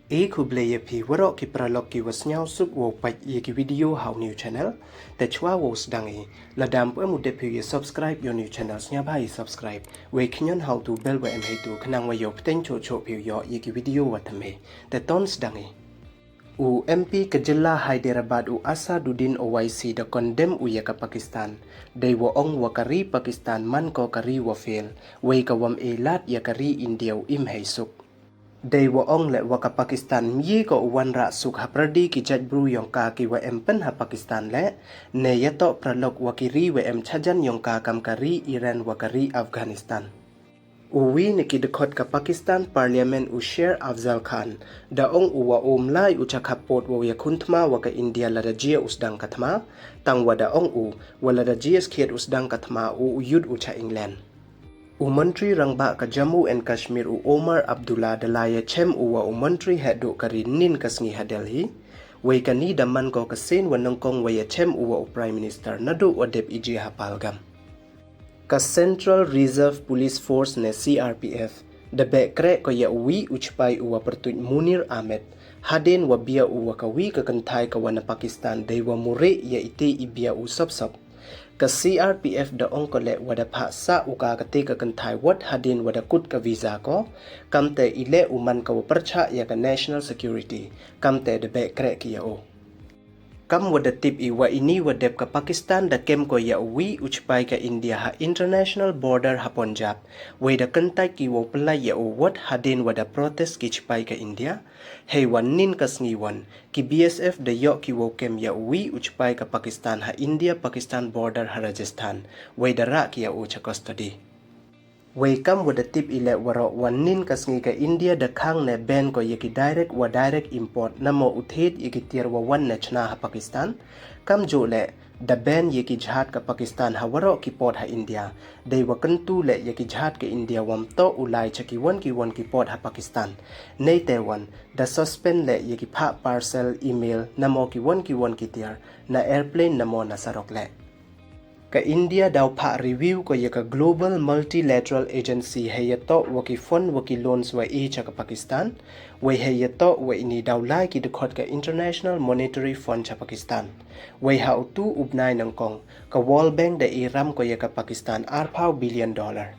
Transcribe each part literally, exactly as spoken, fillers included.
E khublei ya phi waroh ki paralok ki wa sniawsuk wow pait ya ki video ha u new channel. Te chwa wow sdang i, lada ym pu em u dep phi ya subscribe ya u new channel, sniawbha ya subscribe, wei khñion ha u tu bell wa em heitu khnang wa yoh pteng choh choh phi yoh ya ki video wa thymme. Te ton sdang i. U M P ka jylla Hyderabad u Asaduddin Owaisi da condemn u ya ka Pakistan. Dei wa ong wa ka ri Pakistan man ko ka ri wa fail, wei ka wam e lad ya ka ri India u im hei suk. Dei wa ong le wa ka Pakistan mye ko u wanrah suk ha pyrdi ki jaitbru yong ka ki wa em pyn ha Pakistan le, ne ya toh paralok wa ki ri wa em chajan yong ka kam ka ri Iran wa ka ri Afghanistan. U wi na ki dkhot ka Pakistan Parliament u Sher Afzal Khan, da ong u wa um lai u chakhap pud wow ya khun thma wa ka India lada jia u sdang ka thma, tang wa da ong u, wa lada jia skhiat u sdang ka thma u u yut u cha England. U Montri Rangbah ka Jammu and Kashmir u Omar Abdullah da la ya chem u wa u Montri Heh duh ka ri nin ka sngi ha Delhi. Wei ka ni da man ko ka sien wa nyngkong wa ya chem u wa u Prime Minister naduh wa dep i jia ha Pahalgam. Ka Central Reserve Police Force ne C R P F da beh kreh ko ya u wi u chipai u wa pyrtuit Munir Ahmed, hadien wa bia u wa ka wi ka kynthai ka wa na Pakistan dei wa mureh ya ite i bia u sop sop. Ka C R P F da ong ko le wa da phah sah u ka kate ka kynthai wat hadien wa da kut ka visa ko, kamte i le u man ka wa pyrchah ya ka national security, kamte da beh kreh ki ya u. Kam wa da tip i wa ini wa dep ka Pakistan da kem ko ya u wi u chipai ka India ha international border ha Punjab, wei da kyntait ki wow pynlait ya u wat hadien wa da protest ki chipai ka India. Hei wan nin ka sngi wan, ki B S F da yoh ki wow kem ya u wi u chipai ka Pakistan ha India-Pakistan border ha Rajasthan, wei da rah ki ya u cha custody. Wei kam wa da tip i le waroh, wan nin ka sngi ka India da khang ne ban ko ya ki direct wa direct import, namo u thied ya ki tiar wa wan ne chna ha Pakistan. Kam juh le, da ban ya ki jhad ka Pakistan ha waroh ki port ha India. Dei wa kyntu le ya ki jhad ka India wam toh u lai cha ki wan ki wan ki port ha Pakistan. Neite wan, da suspend le ya ki phah parcel, email, namo ki wan ki wan ki tiar na airplane namo na sarok le. Ka India daw phah review ko ya ka Global Multilateral Agency hei ya toh wa ki fund wa ki loans wa e cha ka Pakistan, wei hei ya toh wa ini daw lai ki dkhot ka International Monetary Fund cha Pakistan. Wei ha u tu u bnai nyngkong, ka World Bank da e ram ko ya ka Pakistan arphaw billion dollar.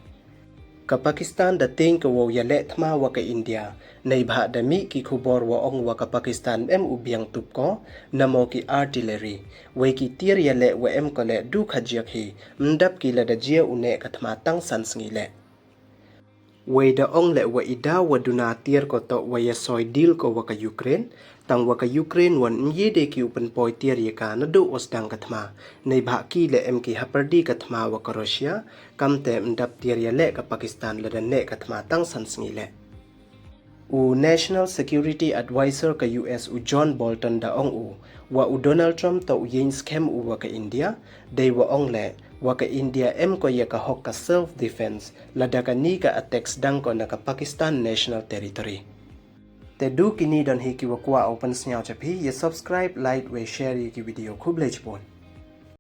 Ka Pakistan da tieng ka wow ya leh thma wa ka India, neibhah da mih ki khubor wa ong wa ka Pakistan em u biang tup ko, namo ki artillery, wei ki tiar ya leh wa em ko le du khajiak hi, mdap ki lada jia u neh ka thma tang san sngi le. Wei da ong le wa i daw wa duna tiar ko toh wa ya soi deal ko wa ka Ukraine, tang wa ka Ukraine wan mye de ki u pynpoi tiar ya ka naduh wa sdang ka thma, neibhah ki le em ki ha pyrdi ka thma wa ka Russia, kamte mdap tiar ya leh ka Pakistan lada neh ka thma tang san sngi le. U National Security Advisor ka U S u John Bolton da ong u, wa u Donald Trump toh u yeng skhem u wa ka India, dei wa ong le, wa ka India em ko ya ka hok ka self defense, lada ka ni ka attack sdang ko na ka Pakistan national territory. Te du ki ni don hi ki wa kwah u pynsniaw cha phi, ya subscribe, like, wei share ya ki video. Khublei chibun.